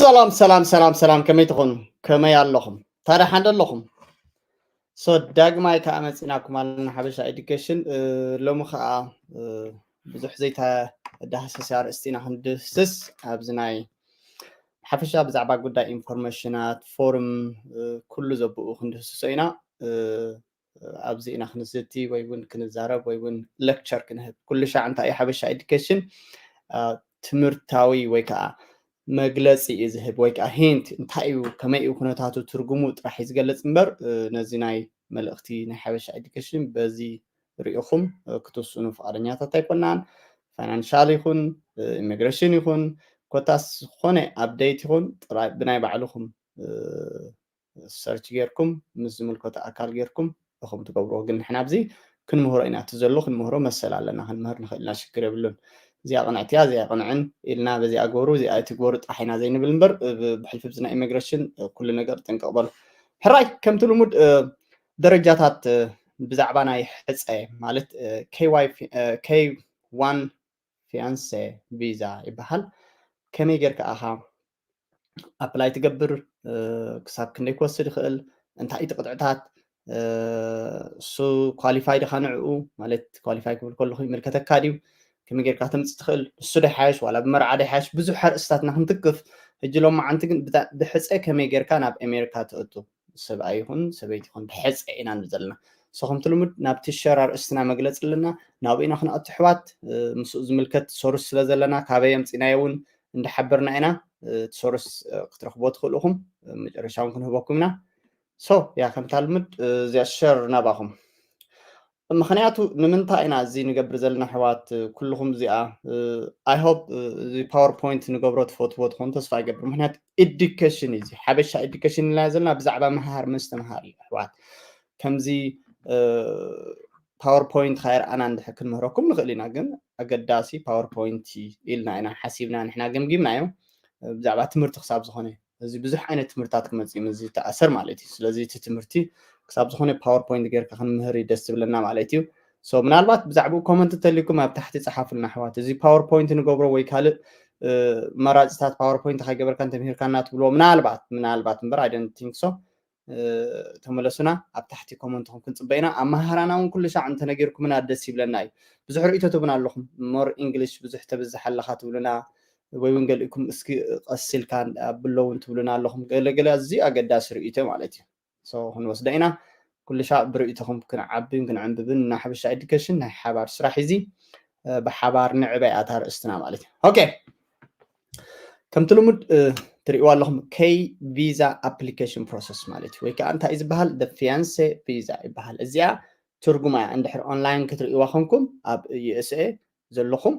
ሰላም ሰላም ሰላም ሰላም፣ ከመይ ትኾኑ? ከመይ ኣለኹም? ታዲያ ሓንደ ኣለኹም? ሶ ዳግማይ ከዓ መፂናኩም ኣለና ሓበሻ ኤዱኬሽን። ሎሚ ከዓ ብዙሕ ዘይተዳህሰስ ኣርእስቲ ኢና ክንድህስስ ኣብዚ ናይ ሓፈሻ ብዛዕባ ጉዳይ ኢንፎርሜሽናት ፎርም ኩሉ ዘብኡ ክንድህስሶ ኢና። ኣብዚ ኢና ክንዝቲ ወይ እውን ክንዛረብ ወይ እውን ሌክቸር ክንህብ። ኩሉ ሻዕ እንታይ እዩ ሓበሻ ኤዱኬሽን? ትምህርታዊ ወይ ከዓ መግለፂ እዩ ዝህብ ወይ ከዓ ሂንት እንታይ እዩ፣ ከመይ እዩ ኩነታቱ፣ ትርጉሙ ጥራሕ እዩ ዝገልፅ እምበር ነዚ ናይ መልእኽቲ ናይ ሓበሻ ኤዱኬሽን በዚ ርኢኹም ክትውስኑ ፍቓደኛታት ኣይኮናን። ፋይናንሻል ይኹን ኢሚግሬሽን ይኹን ኮታስ ዝኾነ ኣፕዴት ይኹን ጥራይ ብናይ ባዕልኹም ሰርች ጌርኩም ምስ ዝምልከቶ ኣካል ጌርኩም ኢኹም ትገብርዎ። ግን ንሕና ኣብዚ ክንምህሮ ኢና፣ እቲ ዘሎ ክንምህሮ መሰል ኣለና፣ ክንምህር ንኽእል ኢና፣ ሽግር የብሉን። እዚኣ ቅንዕቲ እያ፣ እዚኣ ቅንዕን ኢልና በዚኣ ግበሩ፣ እዚኣ ኣይትግበሩ ጥራሕ ኢና ዘይንብል እምበር ብሕልፊ ብዚ ናይ ኢሚግሬሽን ኩሉ ነገር ጥንቅቕ በሉ። ሕራይ ከምቲ ልሙድ ደረጃታት ብዛዕባ ናይ ሕፀ ማለት ኬይ ዋን ፊያንሴ ቪዛ ይበሃል። ከመይ ጌርካ ኣኻ ኣፕላይ ትገብር፣ ክሳብ ክንደይ ክወስድ ይኽእል፣ እንታይ እቲ ቅጥዕታት፣ እሱ ኳሊፋይ ድኻ ንዕኡ ማለት ኳሊፋይ ክብል ከለኹ ይምልከተካ ድዩ፣ ከመይ ጌርካ ተምፅእ ትኽእል፣ ንሱ ዶ ይሓይሽ ዋላ ብመርዓ ዶ ይሓይሽ፣ ብዙሕ ኣርእስታትና ክንትክፍ ሕጂ ሎማዓንቲ ግን ብሕፀ ከመይ ጌርካ ናብ ኣሜሪካ ትእቱ፣ ሰብኣይ ይኹን ሰበይቲ ይኹን ብሕፀ ኢና ንብል ዘለና። ሶ ከምቲ ልሙድ ናብቲ ሸር ኣርእስትና መግለፂ ኣለና፣ ናብኡ ኢና ክንኣቱ ኣሕዋት። ምስኡ ዝምልከት ሶርስ ስለ ዘለና ካበይ ኣምፂናዮ እውን እንዳሓበርና ኢና። እቲ ሶርስ ክትረኽቦ ትኽእሉ ኢኹም፣ መጨረሻ እውን ክንህበኩም ኢና። ሶ ያ ከምታ ልሙድ እዚኣ ሸር ናባኹም። ምኽንያቱ ንምንታይ ኢና እዚ ንገብር ዘለና ኣሕዋት? ኩልኹም እዚኣ ኣይ ሆፕ እዚ ፓወርፖይንት ንገብሮ ትፈትዎ ትኾኑ ተስፋ ይገብር። ምክንያቱ ኤዱኬሽን እዩ፣ እዚ ሓበሻ ኤዱኬሽን ኢልና ዘለና ብዛዕባ ምሃር ምስትምሃር እዩ ኣሕዋት። ከምዚ ፓወርፖይንት ካይረኣና እንድሕር ክንምህረኩም ንኽእል ኢና፣ ግን ኣገዳሲ ፓወርፖይንት ኢልና ኢና ሓሲብና ንሕና ገምጊምናዮ። ብዛዕባ ትምህርቲ ክሳብ ዝኾነ እዚ ብዙሕ ዓይነት ትምህርታት ክመፅእ እዩ ምስ ዝተኣሰር ማለት እዩ። ስለዚ እቲ ትምህርቲ ክሳብ ዝኾነ ፓወርፖይንት ጌርካ ክንምህር እዩ ደስ ዝብለና ማለት እዩ። ሶ ምናልባት ብዛዕባኡ ኮመንት እንተልዩኩም ኣብ ታሕቲ ፀሓፉልና ኣሕዋት። እዚ ፓወርፖይንት ንገብሮ ወይ ካልእ መራፅታት ፓወርፖይንት ከይገበርካ እንተምሂርካና ትብልዎ ምናልባት ምናልባት እምበር I don't think so። ተመለሱና ኣብ ታሕቲ ኮመንትኹም ክንፅበ ኢና። ኣመሃህራና እውን ኩሉ ሻዕ እንተነጊርኩምና ደስ ይብለና እዩ። ብዙሕ ርእይቶ ትብና ኣለኹም፣ ሞር ኢንግሊሽ ብዙሕ ተብዝሕ ኣለኻ ትብሉና፣ ወይ እውን ገሊእኩም እስኪ ቀስ ኢልካ ኣብሎ እውን ትብሉና ኣለኹም። ገለገለ ኣዝዩ ኣገዳሲ ርእይቶ ማለት እዩ። ሶ ክንወስዶ ኢና። ኩሉ ሻዕ ብርእይቶኹም ክንዓብን ክንዕንብብን እና ሓበሻ ኤዱኬሽን ናይ ሓባር ስራሕ እዚ ብሓባር ንዕበይ ኣታ ርእስትና ማለት እዩ። ኦኬ ከምቲ ልሙድ ትርእይዋ ኣለኹም ከይ ቪዛ ኣፕሊኬሽን ፕሮሰስ ማለት እዩ። ወይ ከዓ እንታይ ዝበሃል ደ ፊያንሴ ቪዛ ይበሃል። እዚኣ ትርጉማ እያ። እንድሕር ኦንላይን ክትርእይዋ ኮንኩም ኣብ ዩኤስኤ ዘለኹም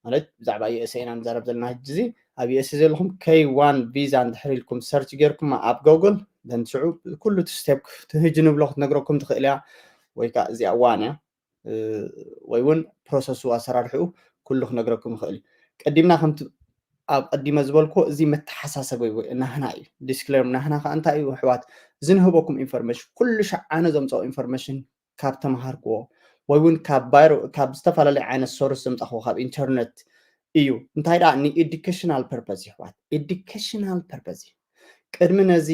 ማለት ብዛዕባ ዩኤስኤ ኢና ንዛረብ ዘለና ሕጂ እዚ ኣብ ዩኤስኤ ዘለኹም ከይ ዋን ቪዛ እንድሕር ኢልኩም ሰርች ጌርኩማ ኣብ ጎግል ደን ሽዑ ኩሉ እቲ ስቴፕ ትህጂ ንብሎ ክትነግረኩም ትኽእል እያ። ወይ ከዓ እዚኣ ዋን እያ ወይ እውን ፕሮሰሱ ኣሰራርሕኡ ኩሉ ክነግረኩም ይኽእል እዩ። ቀዲምና ከምቲ ኣብ ቀዲመ ዝበልኩ እዚ መተሓሳሰቢ ወይ ናህና እዩ። ዲስክሌም ናህና ከዓ እንታይ እዩ ኣሕዋት? ዝንህበኩም ኢንፎርሜሽን ኩሉ ሻዕ ኣነ ዘምፅኦ ኢንፎርሜሽን ካብ ተምሃርክዎ ወይ እውን ካብ ባይሮ ካብ ዝተፈላለዩ ዓይነት ሶርስ ዘምፃኽዎ ካብ ኢንተርነት እዩ። እንታይ ደኣ ንኤዱኬሽናል ፐርፐዝ እዩ ኣሕዋት፣ ኤዱኬሽናል ፐርፐዝ እዩ። ቅድሚ ነዚ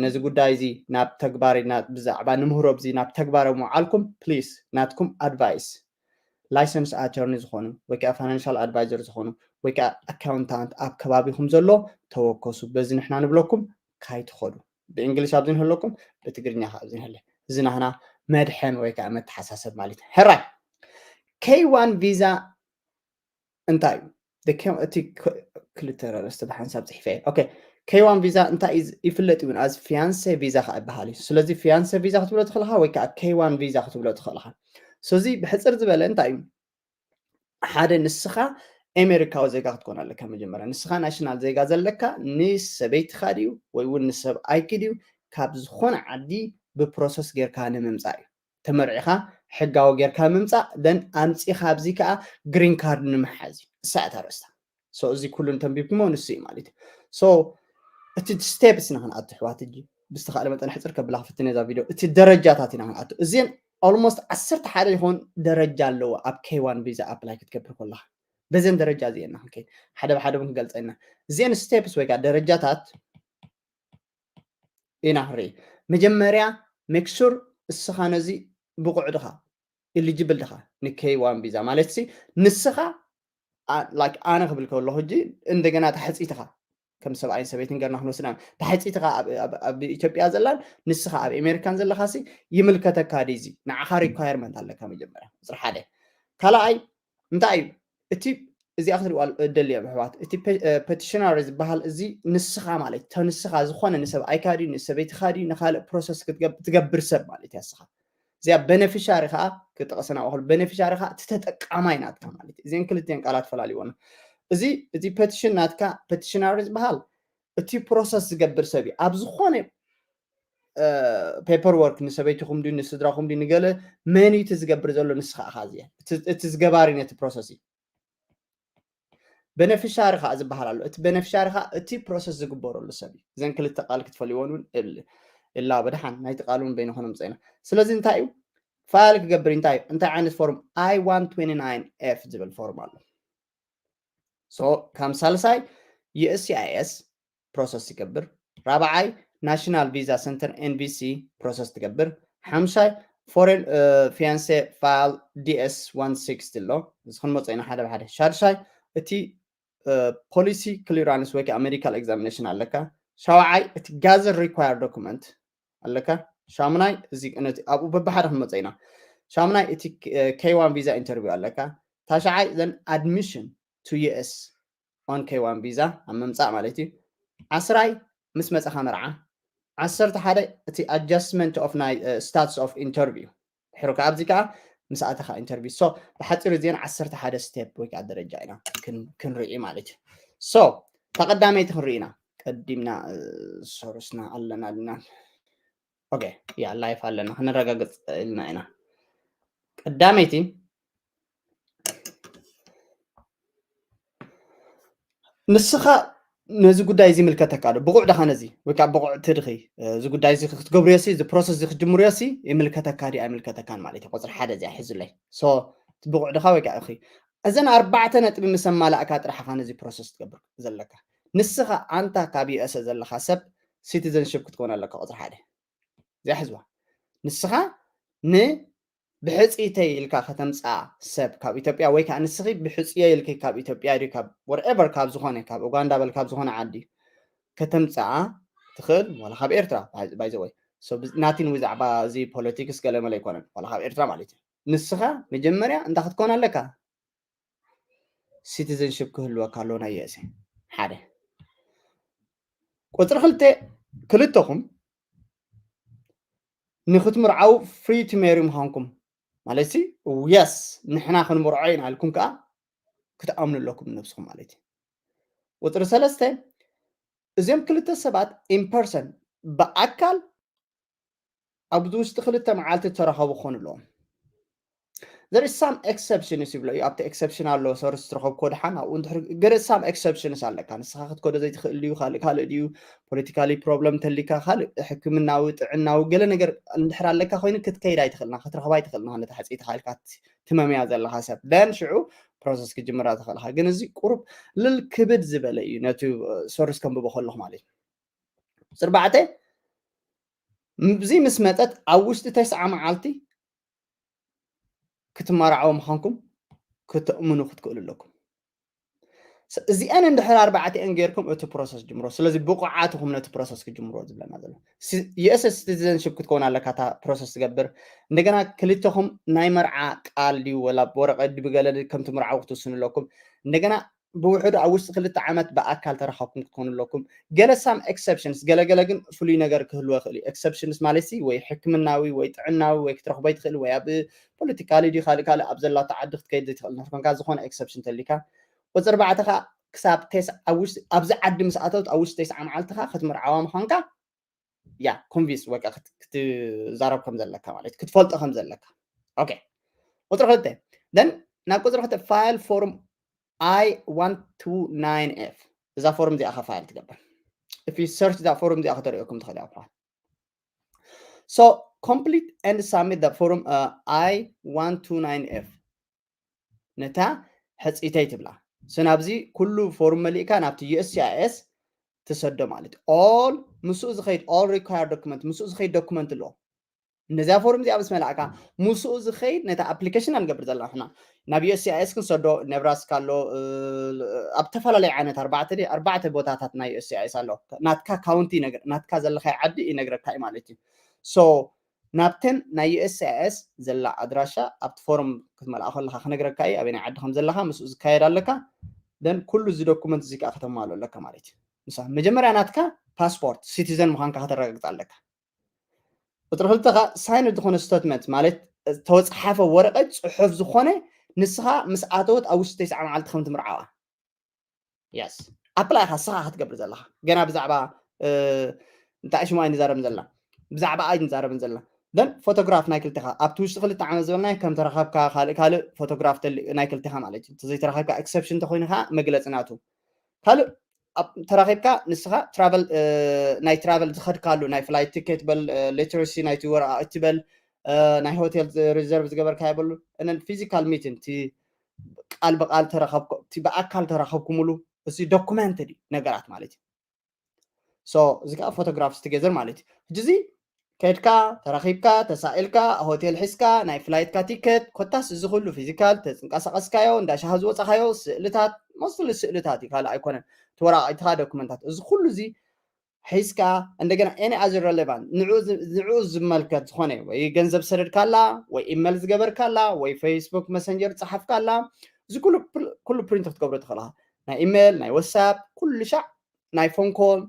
ነዚ ጉዳይ እዚ ናብ ተግባር ብዛዕባ ንምህሮ እዚ ናብ ተግባር ምውዓልኩም ፕሊስ ናትኩም ኣድቫይስ ላይሰንስ ኣተርኒ ዝኾኑ ወይ ከዓ ፋይናንሻል ኣድቫይዘር ዝኾኑ ወይ ከዓ ኣካውንታንት ኣብ ከባቢኹም ዘሎ ተወከሱ። በዚ ንሕና ንብለኩም ካይትኸዱ ብእንግሊሽ ኣብዚ ንህለኩም ብትግርኛ ከዓ ኣብዚ ንህለ እዚ ናህና መድሐን ወይ ከዓ መተሓሳሰብ ማለት እዩ። ሕራይ ከይ ዋን ቪዛ እንታይ እዩ? እቲ ክልተ ኣርእስቲ ብሓንሳብ ፅሒፈ እየ። ኦኬ ከይ ዋን ቪዛ እንታይ ይፍለጥ እውን ኣዝ ፊያንሴ ቪዛ ከዓ ይበሃል እዩ። ስለዚ ፊያንሴ ቪዛ ክትብሎ ትኽእልኻ ወይ ከዓ ከይ ዋን ቪዛ ክትብሎ ትኽእልኻ። ስለዚ ብሕፅር ዝበለ እንታይ እዩ? ሓደ ንስኻ ኤሜሪካዊ ዜጋ ክትኮን ኣለካ። መጀመርያ ንስኻ ናሽናል ዜጋ ዘለካ ንሰበይትኻ ድዩ ወይ እውን ንሰብኣይኪ ድዩ ካብ ዝኾነ ዓዲ ብፕሮሰስ ጌርካ ንምምፃእ እዩ። ተመርዒኻ ሕጋዊ ጌርካ ምምፃእ ደን ኣምፂኻ ኣብዚ ከዓ ግሪን ካርድ ንምሓዝ እዩ። እሳ እታ ርእስታ ሶ እዚ ኩሉ እንተንቢብኩሞ ንሱ እዩ ማለት እዩ። ሶ እቲ ስቴፕስ ኢና ክንኣቱ ኣሕዋት። እጂ ብዝተኻእለ መጠን ሕፅር ከብላ ክፍትን እየ እዛ ቪድዮ። እቲ ደረጃታት ኢና ክንኣቱ። እዚን ኦልሞስት ዓሰርተ ሓደ ይኸውን ደረጃ ኣለዎ ኣብ ኬይ ዋን ቪዛ ኣፕላይ ክትገብር ከለኻ። በዘን ደረጃ እዚኤና ክንከይድ ሓደ ብሓደ እውን ክገልፀና እዚአን steps ወይ ከዓ ደረጃታት ኢና ክንርኢ። መጀመርያ make sure እስኻ ነዚ ብቑዕ ድኻ፣ eligible ድኻ ን K one visa ማለት ሲ ንስኻ like ኣነ ክብል ከለኹ ሕጂ እንደገና ተሓፂትኻ ከም ሰብኣይን ሰበይትን ገርና ክንወስድ ኢና። ተሓፂትኻ ኣብ ኢትዮጵያ ዘላን ንስኻ ኣብ ኣሜሪካን ዘለኻ ሲ ይምልከተካ ድዩ? እዚ ንዓኻ requirement ኣለካ መጀመርያ ቁፅሪ ሓደ። ካልኣይ እንታይ እዩ እቲ እዚኣ ክትሪእዋ ደልየ ኣሕዋት፣ እቲ petitioner ዝበሃል እዚ ንስኻ ማለት እታ ንስኻ ዝኾነ ንሰብኣይካ ድዩ ንሰበይትኻ ድዩ ንኻልእ process ትገብር ሰብ ማለት እያ። ንስኻ እዚኣ beneficiary ከዓ ክጠቕሰና ከሎ beneficiary ከዓ እቲ ተጠቃማይ ናትካ ማለት እዩ። እዚን ክልቲን ቃላት ፈላልይዎና። እዚ እቲ petition ናትካ petitioner ዝበሃል እቲ process ዝገብር ሰብ እዩ። ኣብ ዝኾነ paperwork ንሰበይትኹም ድዩ ንስድራኹም ድዩ ንገለ መን እዩ እቲ ዝገብር ዘሎ? ንስኻ ኢኻ። እዚ እቲ ዝገባሪ ነቲ process እዩ። beneficiary ከዓ ዝበሃል ኣሎ። እቲ beneficiary ከዓ እቲ process ዝግበረሉ ሰብ እዩ። እዘን ክልተ ቃል ክትፈልይዎን እውን እላ ብድሓን ናይቲ ቃል እውን በይንኾኖም ፀይና። ስለዚ እንታይ እዩ file ክገብር እንታይ እንታይ ዓይነት form I one twenty nine F ዝብል form ኣሎ። So ከም ሳልሳይ USCIS process ይገብር። ራብዓይ National Visa Center NVC process ትገብር። ሓምሻይ foreign fiancé file DS one sixty ኣሎ። እዚ ክንመጾ ኢና ሓደ ብሓደ። ሻድሻይ እቲ policy clearance ወይ ከዓ medical examination ኣለካ። ሻውዓይ እቲ gather required document ኣለካ። ሻሙናይ እዚ ነቲ ኣብኡ በብሓደ ክንመጾ ኢና። ሻሙናይ እቲ K one visa interview ኣለካ። ታሽዓይ then admission to US on K one visa ኣብ ምምጻእ ማለት እዩ። ዓስራይ ምስ መጻኻ መርዓ። ዓሰርተ ሓደ እቲ adjustment of ናይ status of interview ድሕሪ ከዓ ኣብዚ ከዓ ምስ ኣተኻ interview። So ብሓፂሩ እዚአን ዓሰርተ ሓደ step ወይ ከዓ ደረጃ ኢና ክንርኢ ማለት እዩ። So እታ ቀዳመይቲ ክንርኢ ኢና። ቀዲምና ሶርስና ኣለና ልና okay yeah live ኣለና ክንረጋግፅ ኢልና ኢና። ቀዳመይቲ ንስኻ ነዚ ጉዳይ እዚ ይምልከተካ ዶ? ብቑዕ ድኻ ነዚ ወይ ከዓ ብቑዕቲ ድኺ? እዚ ጉዳይ እዚ ክትገብርዮ ሲ እዚ process እዚ ክትጅምርዮ ሲ ይምልከተካ ድዩ ኣይምልከተካን ማለት እዩ። ቁፅሪ ሓደ እዚኣ ሒዙለይ። So ብቑዕ ድኻ ወይ ከዓ እኺ? እዘን ኣርባዕተ ነጥቢ ምስ ኣማላእካ ጥራሕ ኢኻ ነዚ process ትገብር ዘለካ። ንስኻ ኣንታ ካብ US ዘለኻ ሰብ citizenship ክትኮን ኣለካ። ቁፅሪ ሓደ እዚኣ ሕዝዋ። ንስኻ ን ብሕፅይተይ ኢልካ ከተምፅኣ ሰብ ካብ ኢትዮጵያ ወይ ከዓ ንስኺ ብሕፅየይ ኢልኪ ካብ ኢትዮጵያ ድዩ ካብ whatever ካብ ዝኾነ ካብ ኡጋንዳ በል ካብ ዝኾነ ዓዲ ከተምፅኣ ትኽእል ዋላ ካብ ኤርትራ by the way ናቲን ብዛዕባ እዚ politics ገለ መለ ኣይኮነን ዋላ ካብ ኤርትራ ማለት እዩ። ንስኻ መጀመርያ እንታይ ክትኮን ኣለካ? Citizenship ክህልወካ ኣለዎ ናይ US ሓደ። ቁፅሪ ክልተ ክልተኹም ንክትምርዓው free to marry ምዃንኩም ማለት ሲ yes ንሕና ክንምርዖ ኢና ኢልኩም ከዓ ክትኣምኑ ኣለኩም ነብስኹም ማለት እዩ። ቁፅሪ ሰለስተ እዚኦም ክልተ ሰባት in person ብኣካል ኣብዚ ውሽጢ ክልተ መዓልቲ ተራኸቡ ክኾኑ ኣለዎም። There is some exceptions ይብሎ እዩ ኣብቲ exception ኣሎ ሶርስ ትረኸብኮ ድሓን ኣብኡ እንድሕር ገለ some exceptions ኣለካ ንስኻ ክትከዶ ዘይትኽእል ድዩ ካልእ ካልእ ድዩ politically problem እንተሊካ ካልእ ሕክምናዊ ጥዕናዊ ገለ ነገር እንድሕር ኣለካ ኮይኑ ክትከይድ ኣይትኽእልና ክትረኽባ ኣይትኽእልና ነታ ሕፅይትኻ ኢልካ ትመምያ ዘለኻ ሰብ then ሽዑ process ክጅምራ ትኽእልካ ግን እዚ ቁሩብ ልል ክብድ ዝበለ እዩ ነቲ ሶርስ ከንብቦ ከለኹ ማለት እዩ። ቁፅሪ ኣርባዕተ እዚ ምስ መፀት ኣብ ውሽጢ ተስዓ መዓልቲ ክትመርዓው ምዃንኩም ክትእምኑ ክትክእሉ ኣለኩም። እዚአን እንድሕር ኣርባዕቲአን ጌርኩም እቲ process ጅምሮ። ስለዚ ብቑዓት ኢኹም ነቲ process ክጅምሮ ዝብለና ዘሎ። US citizenship ክትከውን ኣለካ እታ process ትገብር። እንደገና ክልተኹም ናይ መርዓ ቃል ድዩ ወላ ብወረቐት ድዩ ብገለ ከም ትምርዓው ክትውስኑ ኣለኩም። እንደገና ብውሕዱ ኣብ ውሽጢ ክልተ ዓመት ብኣካል ተራኸብኩም ክትኮኑ ኣለኩም። ገለ some exceptions ገለገለ ግን ፍሉይ ነገር ክህልዎ ይኽእል እዩ። Exceptions ማለት ሲ ወይ ሕክምናዊ ወይ ጥዕናዊ ወይ ክትረኽቦ ይትኽእል ወይ ኣብ politically ድዩ ካልእ ካልእ ኣብ ዘላቶ ዓዲ ክትከይድ ዘይትኽእል እንድሕር ኮንካ ዝኾነ exception ተሊካ ቁፅሪ ኣርባዕተ ከዓ ክሳብ ተስ ኣብ ውሽጢ ኣብዚ ዓዲ ምስ ኣተውት ኣብ ውሽጢ ተስዓ መዓልትኻ ክትምርዓዋ ምዃንካ ያ convince ወይ ከዓ ክትዛረብ ከም ዘለካ ማለት ክትፈልጦ ከም ዘለካ። Okay ቁፅሪ ክልተ then ናብ ቁፅሪ ክልተ file form I one two nine F እዛ form እዚኣ ካ file ትገብር። If you search እዛ form እዚኣ ከተርእየኩም ትኽእል እያ። So complete and submit the form I one two nine F ነታ ሕፅይተይ ትብላ። So ናብዚ ኩሉ ፎርም መሊእካ ናብቲ USCIS ትሰዶ ማለት እዩ። All ምስኡ ዝኸይድ all required document ምስኡ ዝኸይድ ዶክመንት ኣለዎ። ነዚኣ ፎርም እዚኣ ምስ መላእካ ምስኡ ዝኸይድ ነታ ኣፕሊኬሽን ንገብር ዘለና ንሕና ናብ USCIS ክንሰዶ። ነብራስካ ኣሎ፣ ኣብ ዝተፈላለዩ ዓይነት ኣርባዕተ ኣርባዕተ ቦታታት ናይ USCIS ኣሎ። ናትካ ካውንቲ ናትካ ዘለካ ዓዲ ይነግረካ እዩ ማለት እዩ። So ናብተን ናይ USCIS ዘላ ኣድራሻ ኣብቲ ፎርም ክትመልኣ ከለካ ክነግረካ እዩ ኣበይ ናይ ዓዲ ከም ዘለካ ምስኡ ዝካየድ ኣለካ። Then ኩሉ እዚ ዶኩመንት እዚ ከዓ ከተማሉ ኣለካ ማለት እዩ። ምሳ መጀመርያ ናትካ ፓስፖርት ሲቲዘን ምዃንካ ከተረጋግፅ ኣለካ። ቁፅሪ ክልተ ከዓ ሳይን ዝኾነ ስቴትመንት ማለት ተወፅሓፈ ወረቀት ፅሑፍ ዝኾነ ንስኻ ምስ ኣተወት ኣብ ውሽጢ ተስዓ መዓልቲ ከም ትምርዓዋ። Yes ኣፕላይ ኢኻ ንስኻ ክትገብር ዘለኻ ገና ብዛዕባ እንታይ ሽሙ ኣይንዛረብን ዘለና ብዛዕባ ኣይንዛረብን ዘለና። Then ፎቶግራፍ ናይ ክልተኻ ኣብቲ ውሽጢ ክልተ ዓመት ዝበልናይ ከም ተረኸብካ ካልእ ካልእ ፎቶግራፍ ናይ ክልተኻ ማለት እዩ። ዘይተረኸብካ ኤክሰፕሽን እንተኮይኑ ከዓ መግለፂ ናቱ ካልእ ተራኺብካ ንስኻ ትራቨል ናይ ትራቨል ዝኸድካሉ ናይ ፍላይት ቲኬት በል ሌትረሲ ናይቲ ወረቃቅቲ በል ናይ ሆቴል ሪዘርቭ ዝገበርካ ይበሉ እነን ፊዚካል ሚትን እቲ ቃል ብቃል ተረኸብኩ እቲ ብኣካል ተረኸብኩምሉ እዚ ዶኩመንት ነገራት ማለት እዩ። So እዚ ከዓ ፎቶግራፍስ ቱጌዘር ማለት እዩ። ሕጂ እዚ ከድካ ተራኺብካ ተሳኢልካ ሆቴል ሒዝካ ናይ ፍላይትካ ቲኬት ኮታስ እዚ ኩሉ ፊዚካል ተንቀሳቀስካዮ እንዳሻሃ ዝወፃኻዮ ስእልታት ሞስትሊ ስእልታት እዩ ካልእ ኣይኮነን ተወራቂትካ ዶኩመንታት እዚ ኩሉ እዚ ሒዝካ እንደገና any other relevant ንዕኡ ዝመልከት ዝኾነ ወይ ገንዘብ ሰደድካላ ወይ ኢሜል ዝገበርካላ ወይ ፌስቡክ መሰንጀር ዝፀሓፍካላ እዚ ኩሉ ፕሪንት ክትገብሮ ትኽእልካ ናይ ኢሜል ናይ ወሳፕ ኩሉ ሻዕ ናይ ፎን ኮል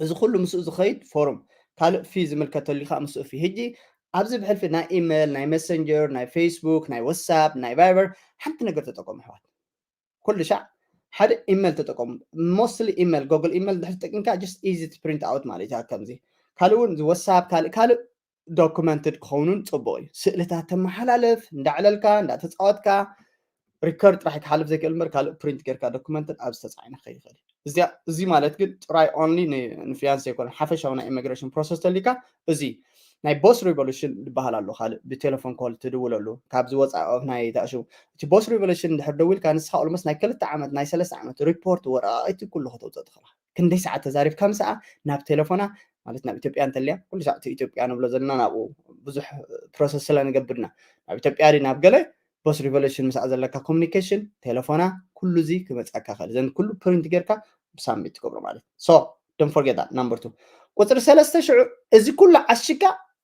እዚ ኩሉ ምስኡ ዝኸይድ ፎርም ካልእ ፊ ዝምልከተሉ ኢኻ ምስኡ ፊ ሕጂ ኣብዚ ብሕልፊ ናይ ኢሜል ናይ መሰንጀር ናይ ፌስቡክ ናይ ወሳፕ ናይ ቫይበር ሓንቲ ነገር ተጠቀሙ ኣሕዋት ኩሉ ሻዕ ሓደ ኢሜል ተጠቀሙ ሞስትሊ ኢሜል ጎግል ኢሜል ድሕሪ ተጠቂምካ just easy to print out ማለት እዩ ከምዚ ካልእ እውን ወሳፕ ካልእ ካልእ ዶኩመንትድ ክኸውኑን ፅቡቅ እዩ ስእልታት ተመሓላለፍ እንዳዕለልካ እንዳተፃወትካ ሪከርድ ጥራሕ ክሓልፍ ዘይክእል እምበር ካልእ ፕሪንት ጌርካ ዶኩመንትን ኣብ ዝተፃዕነ ክኸይድ ይኽእል እዚ ማለት ግን ጥራይ ኦንሊ ንፊያንስ ኣይኮነን ሓፈሻዊ ናይ ኢሚግሬሽን ፕሮሰስ ተሊካ እዚ ናይ ቦስ ሪቮሉሽን ዝበሃል ኣሎ ካልእ ብቴሌፎን ኮል ትድውለሉ ካብ ዝወፃእ ናይ ተኣሽው እቲ ቦስ ሪቮሉሽን እንድሕር ደዊልካ ንስኻ ኦልሞስ ናይ ክልተ ዓመት ናይ ሰለስተ ዓመት ሪፖርት ወረቃቂቲ ኩሉ ከተውፅእ ትኽእልካ ክንደይ ሰዓት ተዛሪብካ ምሳኣ ናብ ቴሌፎና ማለት ናብ ኢትዮጵያ እንተልያ ኩሉ ሰዓት ኢትዮጵያ ንብሎ ዘለና ናብኡ ብዙሕ ፕሮሰስ ስለ ንገብርና ናብ ኢትዮጵያ ናብ ገለ ቦስ ሪቨሉሽን ምስኣ ዘለካ ኮሚኒኬሽን ቴሌፎና ኩሉ እዚ ክመፅኣካ ክእል ዘን ኩሉ ፕሪንት ጌርካ ብሳሚት ትገብሮ ማለት so don't forget that number two ቁፅሪ ሰለስተ ሽዑ እዚ ኩሉ ዓሽካ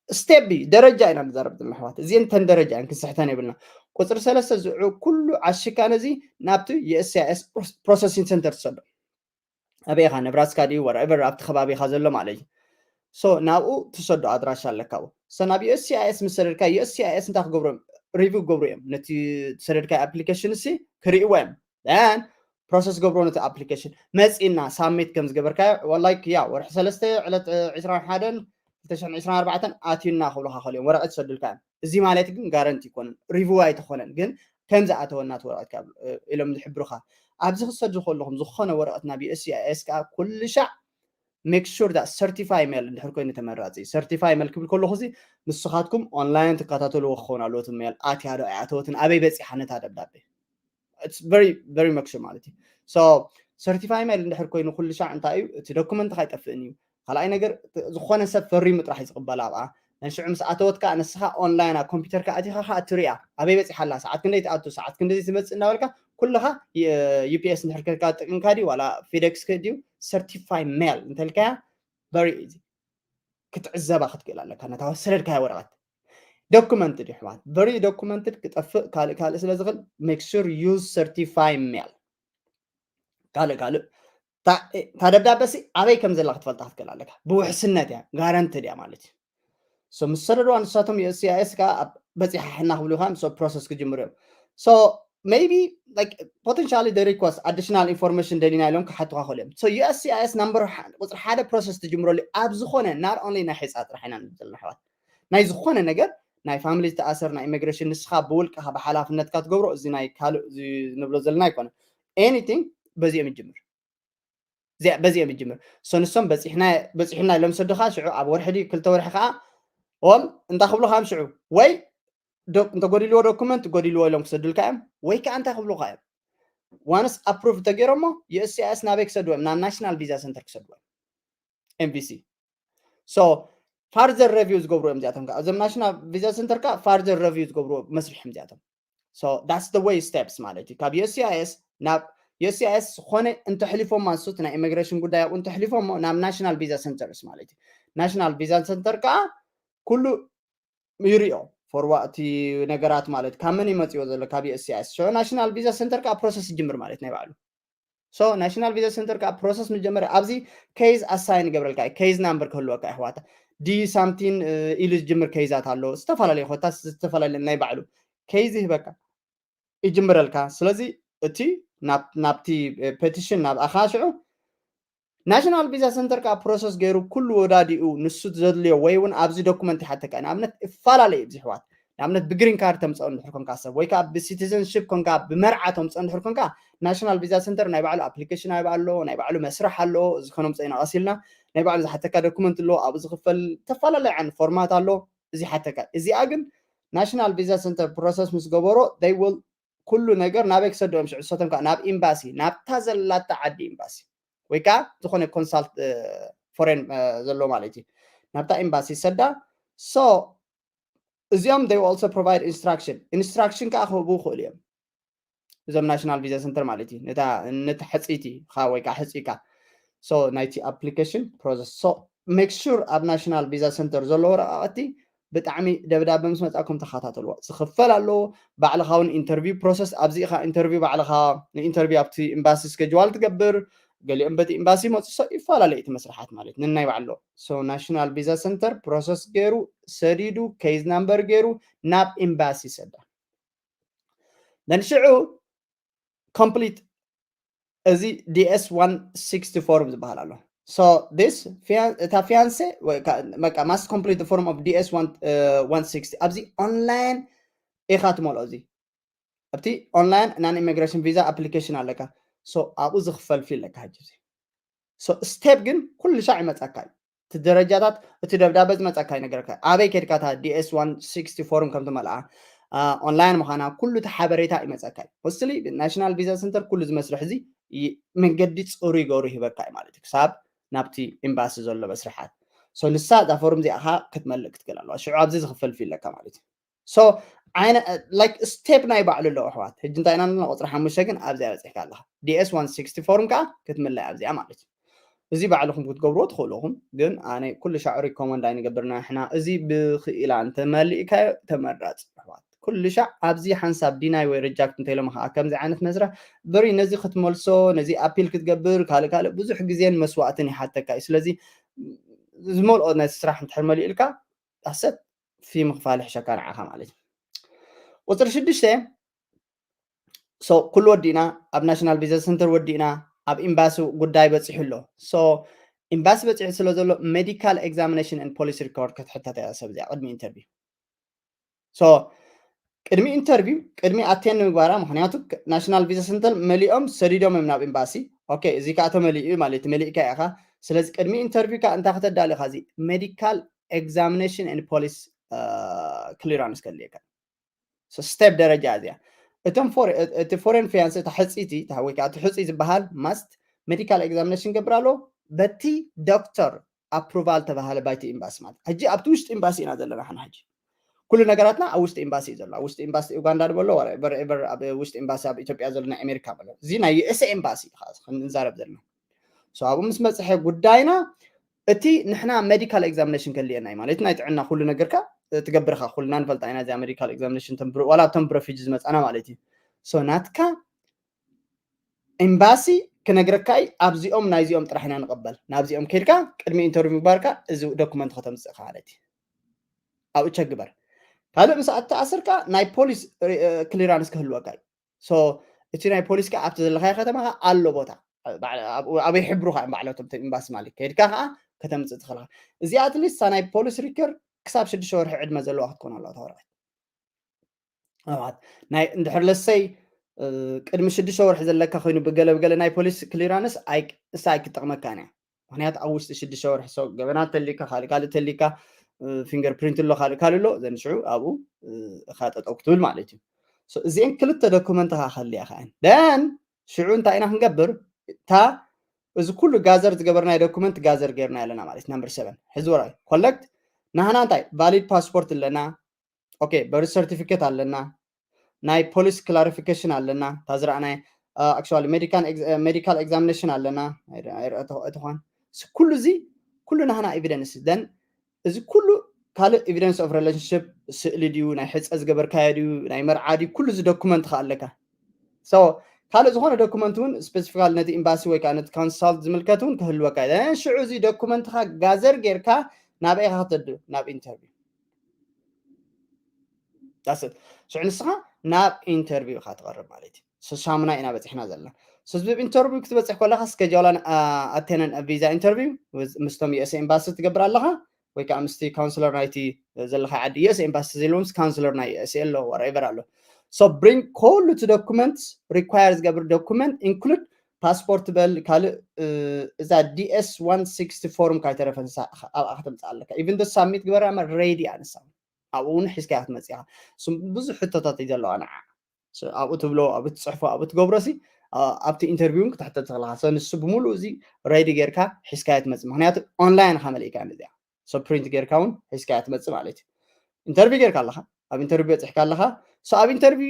ስቴፕ እዩ ደረጃ ኢና ንዛረብ ዘለና ኣሕዋት እዚአን ተን ደረጃ እየን ክንስሕተን የብልና ቁፅሪ ሰለስተ ዝዑ ኩሉ ዓሽካ ነዚ ናብቲ የስሲስ ፕሮሰሲንግ ሰንተር ትሰዶ ኣበይ ኢኻ ነብራስካ ድዩ ወረቨር ኣብቲ ከባቢ ኢኻ ዘሎ ማለት እዩ so ናብኡ ትሰዶ ኣድራሻ ኣለካ so ናብ ዩኤስሲኣይኤስ ምስ ሰደድካ ዩኤስሲኣይኤስ እንታይ ክገብሩ እዮም ሪቪው ክገብሩ እዮም ነቲ ሰደድካ ኣፕሊኬሽን ሲ ክርእይዎ እዮም ን ፕሮሰስ ገብሮ ነቲ ኣፕሊኬሽን መፂና ሳሚት ከም ዝገበርካዮ like yeah ወርሒ ሰለስተ ዕለት ዕስራን ሓደን ክልተ ሽሕን ዕስራን ኣርባዕተን ኣትዩና ክብሉካ ከልዮም ወረቀት ይሰዱልካ እዮም እዚ ማለት ግን ጋረንቲ ይኮነን ሪቪው ኣይተኮነን ግን ከም ዝኣተወና እቲ ወረቀት ኢሎም ዝሕብሩካ ኣብዚ ክሰዱ ከለኹም ዝኾነ ወረቀት ናብ ዩኤስሲኣይኤስ ከዓ ኩሉ ሻዕ make sure that certify mail እንድሕር ኮይኑ ተመራፂ certify mail ክብል ከለኹ እዚ ንስኻትኩም ኦንላይን ትከታተልዎ ክኸውን ኣለዎ እቲ ሜል ኣትያ ዶ ኣይኣተወትን ኣበይ በፂሓ ነታ ደብዳቤ very very make sure ማለት እዩ so certify mail እንድሕር ኮይኑ ኩሉ ሻዕ እንታይ እዩ እቲ ዶኩመንትካ ኣይጠፍእን እዩ ካልኣይ ነገር ዝኾነ ሰብ ፈሪሙ ጥራሕ እዩ ዝቕበል ኣብኣ ናይ ሽዑ ምስ ኣተወት ከዓ ንስኻ ኦንላይን ኣብ ኮምፒውተርካ ኣቲኻ ከዓ እትሪኣ ኣበይ በፂሓ ኣላ ሰዓት ክንደይ ትኣቱ ሰዓት ክንደይ ትመፅእ እናበልካ ኩልኻ ዩፒኤስ እንድሕር ከድካ ጥቅምካ ድዩ ዋላ ፌደክስ ድዩ certify mail እንተልካያ very easy ክትዕዘባ ክትክእል ኣለካ ነታ ሰደድካያ ወረቐት documented እዩ ሕማት very documented ክጠፍእ ካልእ ካልእ ስለ ዝኽእል make sure use certify mail ካልእ ካልእ እታ ደብዳበ ሲ ኣበይ ከም ዘላ ክትፈልጣ ክትክእል ኣለካ ብውሕስነት እያ ጋረንትድ እያ ማለት እዩ so ምስ ሰደድዋ ንሳቶም ዩኤስሲኣይኤስ ከዓ በፂሓ ሕና ክብሉ ከዓ ምስ ፕሮሰስ ክጅምሩ እዮም so maybe like potentially the request additional information ደሊና ኢሎም ክሓቱካ ክእሉ እዮም so ዩኤስሲኣይኤስ number ቁፅሪ ሓደ ፕሮሰስ ትጅምረሉ ኣብ ዝኾነ not only ናይ ሒፃ ጥራሕ ኢና ንብል ዘለና ኣሕዋት ናይ ዝኾነ ነገር ናይ ፋሚሊ ዝተኣሰር ናይ ኢሚግሬሽን ንስኻ ብውልቅኻ ብሓላፍነትካ ትገብሮ እዚ ናይ ካልእ ንብሎ ዘለና ኣይኮነ anything በዚኦም ይጅምር በዚኦም ይጅምር so ንሶም በፂሕና ኢሎም ሰዱኻ ሽዑ ኣብ ወርሒ ድዩ ክልተ ወርሒ ከዓ ኦም እንታይ ክብሉኻ ሽዑ ወይ እንተጎዲልዎ ዶኩመንት ጎዲልዎ ኢሎም ክሰዱልካ እዮም። ወይ ከዓ እንታይ ክብሉካ እዮም? ዋንስ ኣፕሩቭ ተገይሮሞ ዩኤስሲኣይኤስ ናበይ ክሰድዎም? ናብ ናሽናል ቪዛ ሰንተር ክሰድዎም። ኤምቪሲ። So further review ዝገብሩ እዮም እዚኣቶም። እዞም ናሽናል ቪዛ ሰንተር ከዓ further review ዝገብሩ መስርሕ እዮም እዚኣቶም። So that's the way steps ማለት እዩ። ካብ ዩኤስሲኣይኤስ ናብ ዩኤስሲኣይኤስ ዝኾነ እንተሕሊፎማ ንሱት ናይ ኢሚግሬሽን ጉዳይ ኣብኡ እንተሕሊፎሞ ናብ ናሽናል ቪዛ ሰንተርስ ማለት እዩ። ናሽናል ቪዛ ሰንተር ከዓ ኩሉ ይሪኦ ፎርዋ እቲ ነገራት ማለት ካብ መን ይመፅዎ ዘሎ ካብ ዩኤስሲኣይኤስ። ሽዑ ናሽናል ቪዛ ሰንተር ከዓ ፕሮሰስ ይጅምር ማለት ናይ ባዕሉ። So ናሽናል ቪዛ ሰንተር ከዓ ፕሮሰስ ምስ ጀመረ ኣብዚ ኬዝ ኣሳይን ይገብረልካ እዩ። ኬዝ ናምበር ክህልወካ የሕዋታ ዲ ሳምቲን ኢሉ ዝጅምር ኬዛት ኣሎ። ዝተፈላለዩ ኮታ ዝተፈላለየ ናይ ባዕሉ ኬዝ ይህበካ ይጅምረልካ። ስለዚ እቲ ናብቲ ፔቲሽን ናብ ኣኻ ሽዑ ናሽናል ቪዛ ሰንተር ከዓ ፕሮሰስ ገይሩ ኩሉ ወዳዲኡ ንሱ ዘድልዮ ወይ እውን ኣብዚ ዶኩመንት ይሓተካ። ንኣብነት እፈላለዩ ብዙሕዋት ንኣብነት ብግሪን ካርድ ተምፀኦ እንድሕር ኮንካ ሰብ ወይ ከዓ ብሲቲዘንሽፕ ኮንካ ብመርዓ ተምፀኦ እንድሕር ኮንካ ናሽናል ቪዛ ሰንተር ናይ ባዕሉ ኣፕሊኬሽን ኣይብ ኣሎ ናይ ባዕሉ መስራሕ ኣሎ። እዚ ከነምፀ ኢና ቀሲልና ናይ ባዕሉ ዝሓተካ ዶኩመንት ኣሎ ኣብኡ ዝኽፈል ዝተፈላለዩ ዓይነት ፎርማት ኣሎ። እዚ ሓተካ እዚኣ ግን ናሽናል ቪዛ ሰንተር ፕሮሰስ ምስ ገበሮ they will ኩሉ ነገር ናበይ ክሰድኦም ሽዑ ሰቶም ከዓ ናብ ኤምባሲ ናብታ ዘላታ ዓዲ ኤምባሲ ወይ ከዓ ዝኾነ ኮንሳልት ፎሬን ዘሎ ማለት እዩ ናብታ ኤምባሲ ሰዳ። So እዚኦም they also provide instruction instruction ከዓ ክህቡ ይኽእሉ እዮም እዞም ናሽናል ቪዛ ሰንተር ማለት እዩ ነቲ ሕፅይቲ ወይ ከዓ ሕፅካ ናይቲ ኣፕሊኬሽን ፕሮሰስ make sure ኣብ ናሽናል ቪዛ ሰንተር ዘሎ ወረቃቅቲ ብጣዕሚ ደብዳበ ምስ መፃኩም ተኸታተልዎ ዝኽፈል ኣለዎ። ባዕልኻ እውን ኢንተርቪው ፕሮሰስ ኣብዚ ኢኻ ኢንተርቪው ባዕልኻ ንኢንተርቪው ኣብቲ ኤምባሲ ስኬጅዋል ትገብር ገሊኦም በቲ ኤምባሲ መፅሶ ይፈላለዩ እቲ መስርሓት ማለት ንናይ ባዕሎ ናሽናል ቪዛ ሰንተር ፕሮሰስ ገይሩ ሰዲዱ ኬዝ ናምበር ገይሩ ናብ ኤምባሲ ሰዳ ነንሽዑ ኮምፕሊት እዚ ዲኤስ ዋን ሲክስቲ ፎርም ዝበሃል ኣሎ። So this እታ ፊያንሴ ማስት ኮምፕሊት ፎርም ኦፍ ዲኤስ ዋን ሲክስቲ ኣብዚ ኦንላይን ኢኻ ትመልኦ እዚ ኣብቲ ኦንላይን ናን ኢሚግሬሽን ቪዛ ኣፕሊኬሽን ኣለካ። So ኣብኡ ዝኽፈል ፊ ኣለካ ሕጂ ስቴፕ ግን ኩሉ ሻዕ ይመፀካ እዩ እቲ ደረጃታት እቲ ደብዳበ ዝመፀካ ይነገረካ ኣበይ ከድካ ታ ዲኤስ ዋን ሲክስቲ ፎርም ከም ትመልኣ ኦንላይን ምዃና ኩሉ እቲ ሓበሬታ ይመፀካ እዩ። ሆስትሊ ናሽናል ቪዛ ሰንተር ኩሉ ዝመስርሕ እዚ መንገዲ ፅሩ ይገብሩ ይህበካ እዩ ማለት እዩ ክሳብ ናብቲ ኤምባሲ ዘሎ መስርሓት ንሳ እዛ ፎርም እዚኣ ክትመልእ ክትክእል ኣለዋ ሽዑ ኣብዚ ዝኽፈል ፊ ኣለካ ማለት እዩ። So like ስቴፕ ናይ ባዕሉ ኣለዎ ኣሕዋት ሕጂ እንታይ ኢና ንልና ቁፅሪ ሓሙሽተ ግን ኣብዚኣ በፂሕካ ኣለካ ዲኤስ ዋን ሲክስቲ ፎርም ከዓ ክትምላይ ኣብዚኣ ማለት እዩ። እዚ ባዕልኹም ክትገብርዎ ትኽእሉ ኢኹም ግን ኣነ ኩሉ ሻዕ ሪኮመንድ ኣይንገብርና ንሕና እዚ ብክኢላ እንተመሊእካዮ ተመራፂ ኣሕዋት ኩሉ ሻዕ ኣብዚ ሓንሳብ ዲናይ ወይ ሪጃክት እንተኢሎም ከዓ ከምዚ ዓይነት መስርሕ በሪ ነዚ ክትመልሶ ነዚ ኣፒል ክትገብር ካልእ ካልእ ብዙሕ ግዜን መስዋእትን ይሓተካ እዩ ስለዚ ዝመልኦ ነቲ ስራሕ እንድሕር መሊእልካ ኣሰት ፊ ምኽፋል ይሕሸካ ንዓኻ ማለት እዩ ቁፅሪ ሽዱሽተ ኩሉ ወዲእና ኣብ ናሽናል ቪዛ ሰንተር ወዲእና ኣብ ኤምባሲ ጉዳይ በፂሑ ኣሎ ኤምባሲ በፂሑ ስለ ዘሎ ሜዲካል ኤግዛሚኔሽን ን ፖሊስ ሪኮርድ ክትሕተት እያ ሰብ እዚኣ ቅድሚ ኢንተርቪው ቅድሚ ኢንተርቪው ቅድሚ ኣቴን ንምግባራ ምክንያቱ ናሽናል ቪዛ ሰንተር መሊኦም ሰዲዶም እዮም ናብ ኤምባሲ እዚ ከዓ ተመሊኡ ማለት መሊእካ ኢኻ ስለዚ ቅድሚ ኢንተርቪው ከዓ እንታይ ከተዳሊ ኢኻ እዚ ሜዲካል ኤግዛሚኔሽን ን ፖሊስ ክሊራንስ ከድልየካ ስቴፕ ደረጃ እዚኣ እቶም እቲ ፎሬን ፊያንስ እታ ሕፅይቲ ወይ ከዓ እቲ ሕፅይ ዝበሃል ማስት ሜዲካል ኤግዛሚኔሽን ገብር ኣሎ በቲ ዶክተር ኣፕሩቫል ተባሃለ ባይቲ ኤምባሲ ማለት ሕጂ ኣብቲ ውሽጢ ኤምባሲ ኢና ዘለና ሓና ሕጂ ኩሉ ነገራትና ኣብ ውሽጢ ኤምባሲ እዩ ዘሎ ኣብ ውሽጢ ኤምባሲ ኡጋንዳ ዝበሎ ቨርቨር ኣብ ውሽጢ ኤምባሲ ኣብ ኢትዮጵያ ዘሎ ናይ ኣሜሪካ በሎ እዚ ናይ ዩኤስኤ ኤምባሲ ንዛረብ ዘለና ኣብኡ ምስ መፅሐ ጉዳይና እቲ ንሕና ሜዲካል ኤግዛሚኔሽን ከልየና እዩ ማለት ናይ ጥዕና ኩሉ ነገርካ ትገብርካ ኩልና ንፈልጣ ኢና እዚኣ ሜዲካል ኤግዛሚኔሽን ዋላ እቶም ብረፊጂ ዝመፃና ማለት እዩ ናትካ ኤምባሲ ክነግረካ ኣብዚኦም ናይዚኦም ጥራሕ ኢና ንቕበል ናብዚኦም ከድካ ቅድሚ ኢንተርቪው ምግባርካ እዚ ዶኩመንት ከተምፅእ ማለት እዩ ኣብኡ ቸግበር ካልእ ምስ ኣተኣስርካ ናይ ፖሊስ ክሊራንስ ክህልወካ እዩ እቲ ናይ ፖሊስ ከዓ ኣብቲ ዘለካዮ ከተማ ከዓ ኣሎ ቦታ ኣበይ ሕብሩ ከዓ ባዕለቶም ኤምባሲ ማለት ከድካ ከዓ ከተምፅእ ትኽእልካ እዚ ኣትሊስት ናይ ፖሊስ ሪከር ክሳብ ሽዱሽተ ወርሒ ዕድመ ዘለዋ ክትኮን ኣለዋ ተወርዓት ናይ እንድሕር ለሰይ ቅድሚ ሽዱሽተ ወርሒ ዘለካ ኮይኑ ብገለ ብገለ ናይ ፖሊስ ክሊራንስ እሳ ኣይክጠቕመካን እያ ምክንያቱ ኣብ ውሽጢ ሽዱሽተ ወርሒ ሰው ገበና ተሊካ ካልእ ካልእ ተሊካ ፊንገር ፕሪንት ኣሎ፣ ካልእ ካልእ ኣሎ። ዘን ሽዑ ኣብኡ እኻ ጠጠው ክትብል ማለት እዩ። እዚአን ክልተ ዶኩመንት ኻ ከልያ ከኣን ደን ሽዑ እንታይ ኢና ክንገብር? እታ እዚ ኩሉ ጋዘር ዝገበርናይ ዶኩመንት ጋዘር ጌርና ኣለና ማለት ናምበር ሰቨን። ሕዚ ወራይ ኮለክት ናህና እንታይ ቫሊድ ፓስፖርት ኣለና፣ ኦኬ፣ በርዝ ሰርቲፊኬት ኣለና፣ ናይ ፖሊስ ክላሪፊኬሽን ኣለና፣ እታ ዝረኣናይ ኣክቹዋሊ ሜዲካል ኤግዛሚኔሽን ኣለና። ኣይተኾን ኩሉ እዚ ኩሉ ናህና ኤቪደንስ ደን እዚ ኩሉ ካልእ ኤቪደንስ ኦፍ ሪሌሽንሽፕ ስእሊ ድዩ፣ ናይ ሕፀ ዝገበርካዮ ድዩ፣ ናይ መርዓ ድዩ፣ ኩሉ እዚ ዶኩመንት ከ ኣለካ። ካልእ ዝኾነ ዶኩመንት እውን ስፔሲፊካል ነቲ ኤምባሲ ወይ ከዓ ነቲ ካውንሳል ዝምልከት እውን ክህልወካ እዩ። ሽዑ እዚ ዶኩመንትካ ጋዘር ጌርካ ናበይ ኢኻ ክትወዱ? ናብ ኢንተርቪው። ሽዑ ንስኻ ናብ ኢንተርቪው ኢኻ ትቐርብ ማለት እዩ። ሳሙና ኢና በፂሕና ዘለና። ስዝብ ኢንተርቪው ክትበፅሕ ከለካ ስኬጃላን ኣቴነን ቪዛ ኢንተርቪው ምስቶም ዩኤስ ኤምባሲ ትገብር ኣለካ ወይ ከዓ ምስቲ ካውንስለር ናይቲ ዘለካ ዓዲ ዩኤስ ኤምባሲ ዘይለዎም ካውንስለር ናይ ዩኤስ ኣሎ ወረቨር ኣሎ። So bring ኩሉ እቲ ዶኩመንት ሪኳየር ዝገብር ዶኩመንት ኢንክሉድ ፓስፖርት በል ካልእ እዛ ዲኤስ ዋን ሲክስቲ ፎርም ካይተረፈ ኣብኣ ከተምፅእ ኣለካ። ኢቨን ዶ ሳሚት ግበራ ሬዲ ኣነሳ ኣብኡ እውን ሒዝካ ክትመፅእ ኢኻ። ብዙሕ ሕቶታት እዩ ዘለዋ ንዓ ኣብኡ ትብሎ ኣብኡ ትፅሕፎ ኣብኡ ትገብሮ ሲ ኣብቲ ኢንተርቪው ክትሕተት ትኽእልካ። ንሱ ብምሉእ እዚ ሬዲ ጌርካ ሒዝካዮ ትመፅእ። ምክንያቱ ኦንላይን ኢኻ መሊእካ እዚኣ ፕሪንት ጌርካ እውን ሒዝካዮ ትመፅእ ማለት እዩ። ኢንተርቪው ጌርካ ኣለካ፣ ኣብ ኢንተርቪው በፂሕካ ኣለካ። ኣብ ኢንተርቪው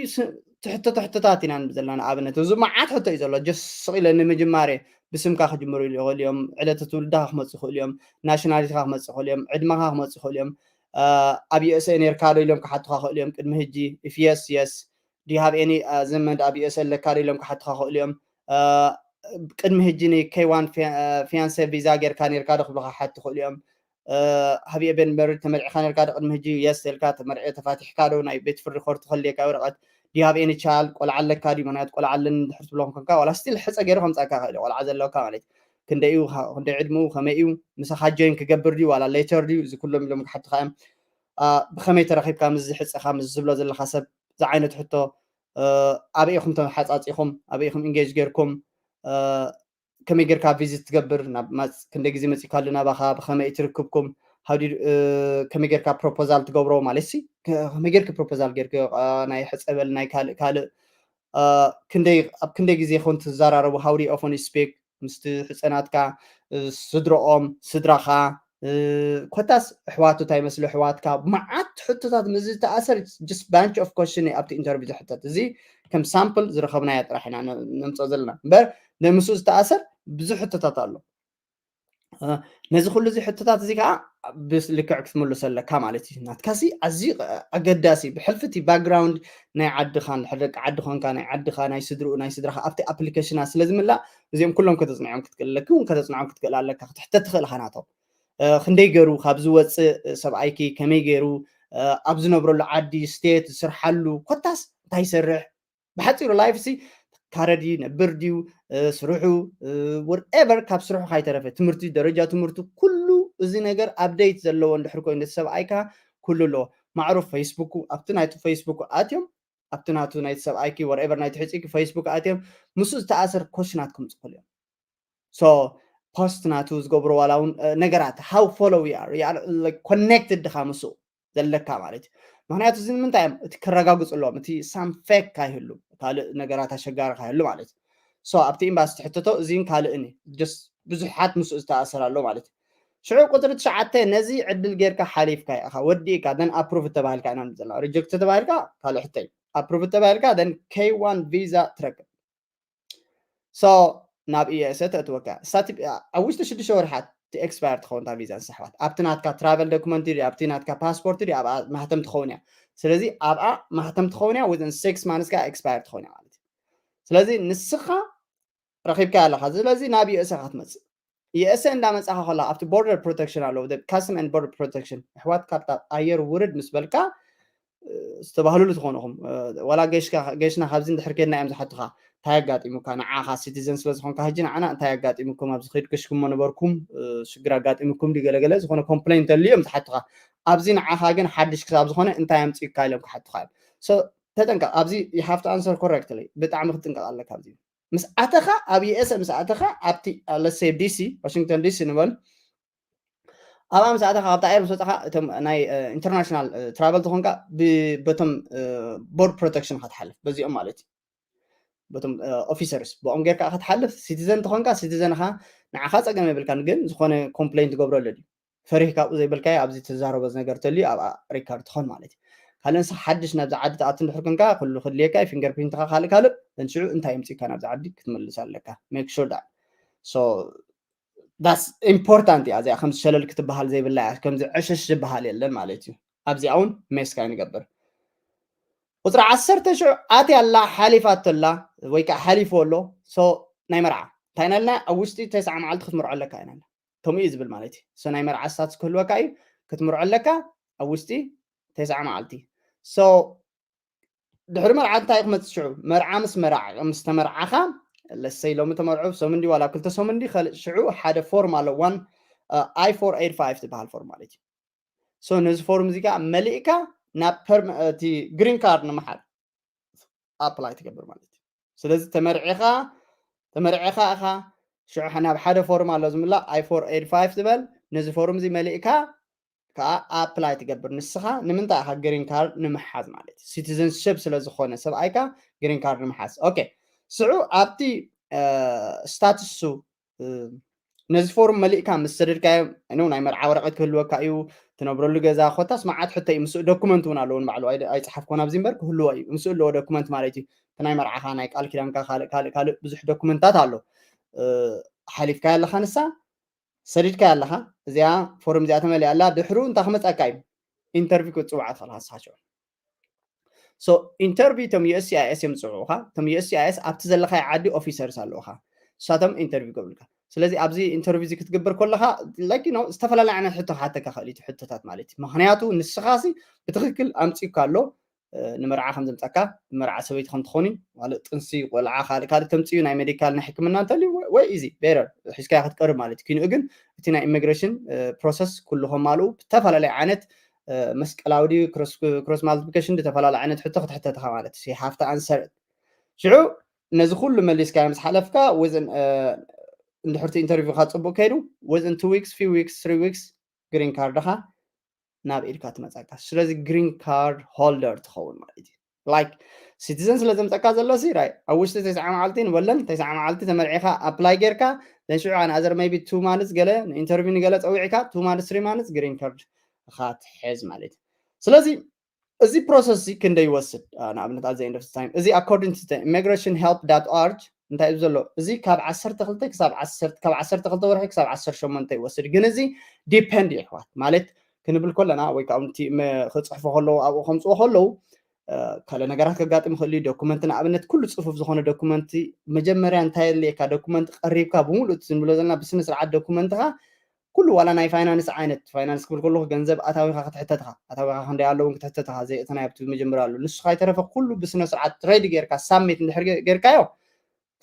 ትሕተቶ ሕቶታት ኢና ዘለና። ንኣብነት እዚ መዓት ሕቶ እዩ ዘሎ። ጀስ ስቕ ኢለ ንምጅማሬ ብስምካ ክጅምሩ ይኽእሉ እዮም። ዕለተ ትውልድካ ክመፁ ይኽእሉ እዮም። ናሽናሊቲካ ክመፁ ይኽእሉ እዮም። ዕድመካ ክመፁ ይኽእሉ እዮም። ኣብ ዩኤስኤ ነርካ ዶ ኢሎም ክሓቱካ ይኽእሉ እዮም ቅድሚ ሕጂ። ኢፍ የስ የስ ዲ ሃብ ኤኒ ዘመድ ኣብ ዩኤስኤ ኣለካ ዶ ኢሎም ክሓቱካ ይኽእሉ እዮም። ቅድሚ ሕጂ ንኬይ ዋን ፊያንሰ ቪዛ ጌርካ ነርካ ዶ ክብሉካ ክሓቱ ይኽእሉ እዮም። ሃብ ኤቨን መሪ ተመርዕካ ነርካ ዶ ቅድሚ ሕጂ? የስ ተልካ ተመርዒ ተፋቲሕካ ዶ ናይ ቤት ፍርዲ ኮርት ከልየካ ወረቐት? ዲ ሃብ ኤኒ ቻይልድ ቆልዓ ኣለካ ድዩ? ምክንያቱ ቆልዓ ኣለኒ ድሕር ትብሎም ኮንካ ዋላ ስቲል ሕፀ ገይሩ ከምፃካ ይኽእል እዩ ቆልዓ ዘለካ ማለት እዩ። ክንደይ እዩ ክንደይ ዕድምኡ ከመይ እዩ? ምሳኻ ጆይን ክገብር ድዩ ዋላ ሌተር ድዩ? እዚ ኩሎም ኢሎም ክሓቱካ እዮም። ብኸመይ ተረኺብካ ምስዚ ሕፀኻ ምስ ዝብሎ ዘለካ ሰብ ዝዓይነቱ ሕቶ። ኣበይ ኢኹም ተሓፃፂኹም? ኣበይ ኢኹም ኢንጌጅ ጌርኩም? ከመይ ጌርካ ቪዚት ትገብር? ክንደይ ግዜ መፂእካ ኣሎ ናባኻ? ብኸመይ ትርክብኩም? ከመይ ጌርካ ፕሮፖዛል ትገብሮ ማለት ሲ ከመይ ጌርክ ፕሮፖዛል ጌርክ ናይ ሕፀበል ናይ ካልእ ካልእ ክንደይ ኣብ ክንደይ ግዜ ኮን ትዘራረቡ? How do you often speak ምስቲ ሕፀናትካ? ስድረኦም ስድራኻ ኮታስ ኣሕዋቱ እንታይ መስሉ ኣሕዋትካ? መዓት ሕቶታት ምስ ዝተኣሰር just bunch of question ኣብቲ ኢንተርቪው ዝሕተት። እዚ ከም ሳምፕል ዝረኸብናዮ ጥራሕ ኢና ነምፅኦ ዘለና እምበር ንምስኡ ዝተኣሰር ብዙሕ ሕቶታት ኣሎ። ነዚ ኩሉ እዚ ሕቶታት እዚ ከዓ ብልክዕ ክትምልሶ ኣለካ ማለት እዩ። ናትካሲ ኣዝዩ ኣገዳሲ ብሕልፊ እቲ ባክግራውንድ ናይ ዓድኻ እንድሕር ደቂ ዓዲ ኮንካ ናይ ዓድኻ ናይ ስድርኡ ናይ ስድራኻ ኣብቲ ኣፕሊኬሽና ስለ ዝምላእ እዚኦም ኩሎም ከተፅንዖም ክትክእል ኣለኪ እውን ከተፅንዖም ክትክእል ኣለካ ክትሕተት ትኽእል ኢኻ ናቶም። ክንደይ ገይሩ ካብ ዝወፅእ ሰብኣይኪ ከመይ ገይሩ ኣብ ዝነብረሉ ዓዲ ስቴት ዝስርሓሉ ኮታስ እንታይ ይሰርሕ ብሓፂሩ ላይፍ ሲ ካረ ድዩ ነብር ድዩ ስርሑ ወርኤቨር ካብ ስርሑ ካይተረፈ ትምህርቲ ደረጃ ትምህርቱ ኩሉ እዚ ነገር ኣፕደይት ዘለዎ እንድሕር ኮይኑ ሰብኣይካ ኩሉ ኣለዎ ማዕሩፍ ፌስቡክ ኣብቲ ናይቲ ፌስቡክ ኣትዮም ኣብቲ ናቱ ናይቲ ሰብኣይኪ ወርኤቨር ናይቲ ሕፅቂ ፌስቡክ ኣትዮም ምስኡ ዝተኣሰር ኮሽናት ክምፅኩሉ እዮም። ሶ ፖስት ናቱ ዝገብሮ ዋላ እውን ነገራት how follow we are connected ድኻ ምስኡ ዘለካ ማለት እዩ። ምክንያቱ እዚ ንምንታይ እዮም እቲ ክረጋግፁ ኣለዎም እቲ ሳም ፌክ ካይህሉ ካልእ ነገራት ኣሸጋሪ ካይህሉ ማለት እዩ። ሶ ኣብቲ ኤምባሲ ትሕትቶ እዚን ካልእን እዩ። ብዙሓት ምስኡ ዝተኣሰር ኣሎ ማለት እዩ። ሽዑ ቁፅሪ ትሽዓተ ነዚ ዕድል ጌርካ ሓሊፍካ ኢኻ ወዲእካ ደን ኣፕሩቭ ተባሂልካ ኢና ንብል ዘለና ሪጀክት ተባሂልካ ካልእ ሕቶ እዩ። ኣፕሩቭ ተባሂልካ ደን ኬይ ዋን ቪዛ ትረክብ። ሶ ናብ ዩኤስኤ ተእትወካ እሳቲ ኣብ ውሽጢ ሽዱሽተ ወርሓት ኤክስፓየር ትኸውን እታ ቪዛ ንሳ ኣሕዋት ኣብቲ ናትካ ትራቨል ዶክመንት ድዩ ኣብቲ ናትካ ፓስፖርት ድዩ ኣብኣ ማህተም ትኸውን እያ። ስለዚ ኣብኣ ማህተም ትኸውን እያ within six months ከዓ ኤክስፓየር ትኸውን እያ ማለት እዩ። ስለዚ ንስኻ ረኺብካ ኣለኻ ስለዚ ናብ ዩኤስኤ ኢኻ ትመፅእ። ዩኤስኤ እንዳመፃኻ ከላ ኣብቲ ቦርደር ፕሮቴክሽን ኣለዎ ካስተም ኤንድ ቦርደር ፕሮቴክሽን ኣሕዋት ካብታ ኣየር ውርድ ምስ በልካ ዝተባህሉሉ ዝኾንኹም ዋላ ገሽና ካብዚ እንድሕር ኬድና እዮም ዝሓቱኻ እንታይ ኣጋጢሙካ ንዓኻ ሲቲዘን ስለ ዝኾንካ ሕጂ ንዓና እንታይ ኣጋጢሙኩም ኣብዚ ኸይድ ገሽኩሞ ነበርኩም ሽግር ኣጋጢሙኩም ድዩ ገለገለ ዝኾነ ኮምፕሌን ተልዩ እዮም ዝሓቱኻ ኣብዚ ንዓኻ ግን ሓድሽ ክሳብ ዝኾነ እንታይ ኣምፅእካ ኢሎም ክሓቱኻ እዮም ተጠንቀቕ ኣብዚ you have to answer correctly ብጣዕሚ ክትጥንቀቕ ኣለካ ኣብዚ ምስ ኣተኻ ኣብ ዩኤስኤ ምስ ኣተኻ ኣብቲ let's say ዲሲ ዋሽንግተን ዲሲ ንበል ኣብ ኣምሳእታ ካብታ ኣየር ምስ ወፃኻ እቶም ናይ ኢንተርናሽናል ትራቨል ተኾንካ በቶም ቦርድ ፕሮቴክሽን ክትሓልፍ በዚኦም ማለት እዩ። በቶም ኦፊሰርስ ብኦም ጌርካ ክትሓልፍ፣ ሲቲዘን ተኾንካ ሲቲዘንኻ ንዓኻ ፀገም የብልካን፣ ግን ዝኾነ ኮምፕሌን ትገብረሉ ድዩ ፈሪህ ካብኡ ዘይበልካዮ ኣብዚ ትዛረቦ ነገር ተልዩ ኣብ ሪካርድ ትኾን ማለት እዩ። ካልእ ንስኻ ሓድሽ ናብዚ ዓዲ ትኣቱ እንድሕር ኮንካ ኩሉ ክድልየካ እዩ፣ ፊንገር ፕሪንትኻ ካልእ ካልእ፣ ንሽዑ እንታይ የምፅእካ ናብዚ ዓዲ ክትመልስ ኣለካ። ሜክ ሹር ዳት ሶ ዳስ ኢምፖርታንት እያ እዚኣ። ከምዚ ሸለል ክትበሃል ዘይብላ እያ። ከምዚ ዕሽሽ ዝበሃል የለን ማለት እዩ። ኣብዚኣ እውን ሜስካ ንገብር። ቁፅሪ ዓሰርተ ሽዑ ኣትያ ኣላ፣ ሓሊፋቶ ኣላ ወይ ከዓ ሓሊፎ ኣሎ። ሶ ናይ መርዓ እንታይ ናልና ኣብ ውሽጢ ተስዓ መዓልቲ ክትምርዖ ኣለካ ኢና። ከምኡ እዩ ዝብል ማለት እዩ። ሶ ናይ መርዓ ስታትስ ክህልወካ እዩ፣ ክትምርዖ ኣለካ ኣብ ውሽጢ ተስዓ መዓልቲ። ሶ ድሕሪ መርዓ እንታይ ክመፅእ ሽዑ? መርዓ ምስ መርዓ ምስ ተመርዓኻ፣ ለሰይ ሎሚ ተመርዑ ሰሙን ድዩ ዋላ ክልተ ሰሙን ድዩ፣ ካልእ ሽዑ ሓደ ፎርም ኣሎ፣ ዋን ኣይ ፎር ኤይት ፋይቭ ዝበሃል ፎርም ማለት እዩ። ሶ ነዚ ፎርም እዚ ከዓ መሊእካ ናብ ፐርም እቲ ግሪን ካርድ ንምሓዝ ኣፕላይ ትገብር ማለት እዩ። ስለዚ ተመርዒኻ ተመርዒኻ ኢኻ ሽዑ ናብ ሓደ ፎርም ኣሎ ዝምላእ ኣይ ፎር ኤይት ፋይቭ ዝበል፣ ነዚ ፎርም እዚ መሊእካ ከዓ ኣፕላይ ትገብር። ንስኻ ንምንታይ ኢኻ ግሪን ካርድ ንምሓዝ ማለት እዩ። ሲቲዘንሽፕ ስለ ዝኾነ ሰብኣይካ ግሪን ካርድ ንምሓዝ። ኦኬ፣ ሽዑ ኣብቲ ስታትሱ ነዚ ፎርም መሊእካ ምስ ሰደድካዮ ነው ናይ መርዓ ወረቐት ክህልወካ እዩ፣ ትነብረሉ ገዛ ኮታስ መዓት ሕቶ እዩ። ምስኡ ዶኩመንት እውን ኣለዎ ንባዕሉ ኣይደ- ኣይፀሓፍኮን ኣብዚ እምበር ክህልዎ እዩ። ምስኡ ኣለዎ ዶኩመንት ማለት እዩ። እቲ ናይ መርዓኻ ናይ ቃል ኪዳንካ ካልእ ካልእ ካልእ ብዙሕ ዶኩመንታት ኣሎ። ሓሊፍካ ኣለኻ ንሳ ሰዲድካ ኣለኻ። እዚኣ ፎርም እዚኣ ተመሊኣ ኣላ። ድሕሩ እንታይ ክመፀካ እዩ? ኢንተርቪው ክትፅዋዕ ትኽእል ሃስሓቸው ሶ ኢንተርቪው እቶም ዩኤስሲኣይኤስ እዮም ዝፅውዑኻ። እቶም ዩኤስሲኣይኤስ ኣብቲ ዘለኻዮ ዓዲ ኦፊሰርስ ኣለውኻ፣ ንሳቶም ኢንተርቪው ገብሩልካ። ስለዚ ኣብዚ ኢንተርቪው እዚ ክትግብር ከለኻ ላይክ ነው ዝተፈላለዩ ዓይነት ሕቶ ክሓተካ ክእል እዩ፣ ሕቶታት ማለት እዩ። ምክንያቱ ንስኻሲ ብትክክል ኣምፂኡካ ኣሎ፣ ንመርዓ ከም ዘምፀካ፣ ንመርዓ ሰበይቲ ከም ትኾኒ፣ ማለት ጥንሲ ቆልዓ ካልእ ካልእ ተምፅኡ፣ ናይ ሜዲካል ናይ ሕክምና እንተልዩ ወይ ኢዚ ቤረር ሒዝካዮ ክትቀርብ ማለት እዩ። ክንኡ ግን እቲ ናይ ኢሚግሬሽን ፕሮሰስ ኩሉ ከማልኡ ብተፈላለየ ዓይነት መስቀላዊ ድዩ ክሮስ ማልቲፕሊኬሽን ዝተፈላለዩ ዓይነት ሕቶ ክትሕተትኻ ማለት እዩ። ሃፍተ ኣንሰር ሽዑ ነዚ ኩሉ መሊስካ ምስ ሓለፍካ እንድሕርቲ ኢንተርቪውካ ፅቡቅ ከይዱ within two weeks few weeks three weeks ግሪን ካርድኻ ናብ ኢድካ ትመፀካ። ስለዚ ግሪን ካርድ ሆልደር ትኸውን ማለት እዩ። ላይክ ሲቲዘን ስለ ዘምፀካ ዘሎ ሲ ራይ ኣብ ውሽጢ ተስዓ መዓልቲ ንበለን ተስዓ መዓልቲ ተመርዒኻ ኣፕላይ ጌርካ ዘንሽዑ ኣንኣዘር ሜቢ ቱ ማንስ ገለ ንኢንተርቪው ንገለ ፀዊዕካ ቱ ማንስ ትሪ ማንስ ግሪን ካርድ ካ ትሕዝ ማለት እዩ። ስለዚ እዚ ፕሮሰስ እዚ ክንደይ ይወስድ? ንኣብነት ኣዘ ኢንድ ታይም እዚ ኣኮርዲንግ ቱ ኢሚግሬሽን ሄልፕ ዳት ኦርግ እንታይ እዩ ዘሎ? እዚ ካብ ዓሰርተ ክልተ ክሳብ ዓሰርተ ካብ ዓሰርተ ክልተ ወርሒ ክሳብ ዓሰርተ ሸሞንተ ይወስድ። ግን እዚ ዲፐንድ ይሕዋት ማለት ክንብል ከለና ወይ ከዓ ክፅሕፎ ከለዉ ኣብኡ ከምፅዎ ከለዉ ካልእ ነገራት ከጋጥም ይኽእል እዩ። ዶኩመንት ንኣብነት ኩሉ ፅፉፍ ዝኾነ ዶኩመንት መጀመርያ እንታይ የድልየካ? ዶኩመንት ቀሪብካ ብምሉእ እቲ ንብሎ ዘለና ብስነ ስርዓት ዶኩመንትኻ ኩሉ ዋላ ናይ ፋይናንስ ዓይነት ፋይናንስ ክብል ከለኹ ገንዘብ ኣታዊኻ ክትሕተትኻ ኣታዊኻ ክንደይ ኣለውን ክትሕተትኻ ዘይእተናይ ኣብቲ መጀመርያ ኣሎ ንሱ ካይተረፈ ኩሉ ብስነ ስርዓት ትሬድ ጌርካ ሳሚት እንድሕር ጌርካዮ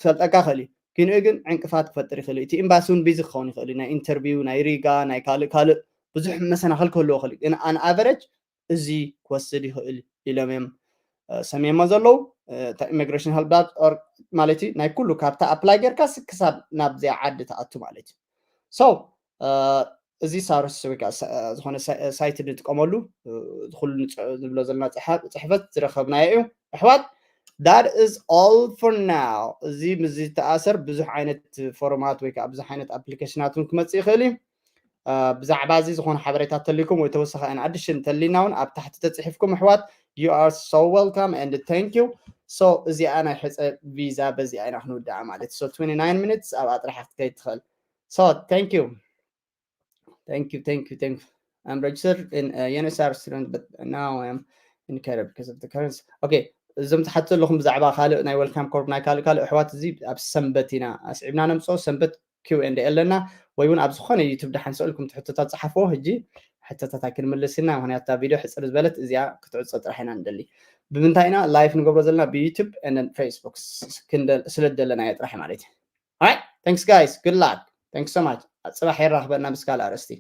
ክሰልጠካ ክእል እዩ። ክንኡ ግን ዕንቅፋት ክፈጥር ይኽእል እዩ። እቲ ኤምባሲ እውን ቢዚ ክኸውን ይኽእል እዩ። ናይ ኢንተርቪው ናይ ሪጋ ናይ ካልእ ካልእ ብዙሕ መሰናኽል ክህልዎ ይኽእል እዩ። ግን ኣን ኣቨሬጅ እዚ ክወስድ ይኽእል ኢሎም እዮም ሰሚሞ ዘለዉ። ኢሚግሬሽን ሄልፕ ዳት ኦርግ ማለት እዩ ናይ ኩሉ ካብታ ኣፕላይ ጌርካ ክሳብ ናብዚኣ ዓዲ ትኣቱ ማለት እዩ። ሶ እዚ ሳርስ ወይ ከዓ ዝኾነ ሳይት ንጥቀመሉ ኩሉ ንብሎ ዘለና ፅሕፈት ዝረኸብናዮ እዩ ኣሕዋት። That is all for now። እዚ ምስ ዝተኣሰር ብዙሕ ዓይነት ፎርማት ወይ ከዓ ብዙሕ ዓይነት ኣፕሊኬሽናት እውን ክመፅእ ይኽእል እዩ። ብዛዕባ እዚ ዝኾነ ሓበሬታ ተልይኩም ወይ ተወሳኺ ኣድሽን ተልይና እውን ኣብ ታሕቲ ተፅሒፍኩም ኣሕዋት you are so welcome and thank you። So እዚኣ ናይ ሕፀ ቪዛ በዚኣ ኢና ክንውድኣ ማለት so twenty nine minutes ኣብኣ ጥራሕ ክትከይድ ትኽእል። So thank you. Thank you, thank you, thank you. I'm registered in uh, U N H C R student, but now I am in Canada because of the currency. Okay, እዞም ትሓቱ ዘለኹም ብዛዕባ ካልእ ናይ ዌልካም ኮርፕ ናይ ካልእ ካልእ ኣሕዋት እዚ ኣብ ሰንበት ኢና ኣስዒብና ነምፅኦ። ሰንበት ኪው ኤንድ ኤ ኣለና ወይ እውን ኣብ ዝኾነ ዩቱብ ደሓን ስእልኩም ትሕቶታት ፀሓፍዎ። ሕጂ ሕቶታት ኣይክንምልስ ኢና፣ ምክንያቱ እታ ቪድዮ ሕፅር ዝበለት እዚኣ ክትዕፆ ጥራሕ ኢና ንደሊ። ብምንታይ ኢና ላይፍ ንገብሮ ዘለና? ብዩቱብ ኤንድ ፌስቡክ ስለ ዝደለናዮ ጥራሕ ማለት እዩ። Alright, thanks guys, good luck, thanks so much. ፅባሕ የራኽበና ምስ ካልእ ኣርእስቲ።